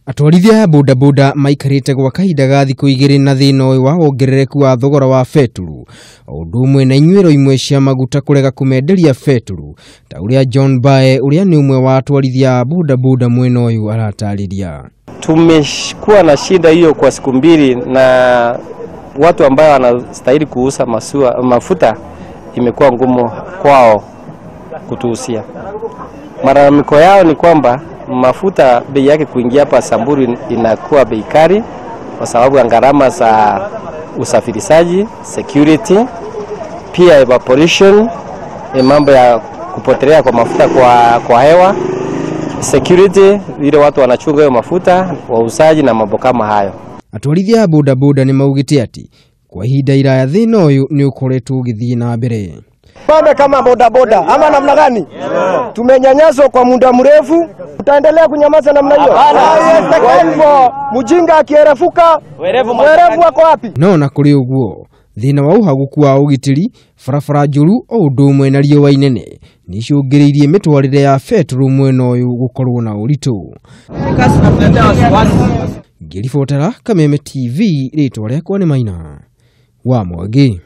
Atwarithia a bodaboda maikarĩte gwa kahinda ga thikũ 2 na thĩna ũyũ wa wongerereku wa thogora wa betũrũ, o ũndũ ũmwe na inyuĩro imwe cia maguta kũrega kũmenderia betũrũ, ta ũrĩa John Bae ũrĩa nĩ ũmwe wa atwarithia a bodaboda mwena ũyũ aratarĩria. Tumekuwa na shida hiyo kwa siku 2 na watu ambao wanastahili kuuza mafuta imekuwa ngumu kwao kutuuzia. Malalamiko yao ni kwamba mafuta bei yake kuingia hapa Samburu inakuwa bei kali kwa sababu ya gharama za usafirishaji, security, pia evaporation, mambo ya kupotelea kwa mafuta kwa hewa, security vile watu wanachunga hiyo mafuta, wauzaji na mambo kama hayo. Atwarithia a bodaboda nĩ maugĩte atĩ kwa ihinda iraya thĩna ũyũ nĩ ũkoretwo ũgĩthiĩ na mbere. Pambe kama bodaboda ama namna gani? Tumenyanyaswa kwa muda mrefu, tutaendelea kunyamaza namna hiyo? Kwa hivyo mjinga akierefuka, mwerevu wako wapi? No na kũrĩ ũguo thĩna wa ũhagũku wa ũgitĩri, barabara njũru o ũndũ ũmwe na riũa inene nĩicũngĩrĩirie mĩtwarĩre ya betũrũ mwena ũyũ gũkorwo na ũritũ. Ngĩribotera Kameme TV, rĩtwa rĩakwa nĩ Maina wa Mwangi.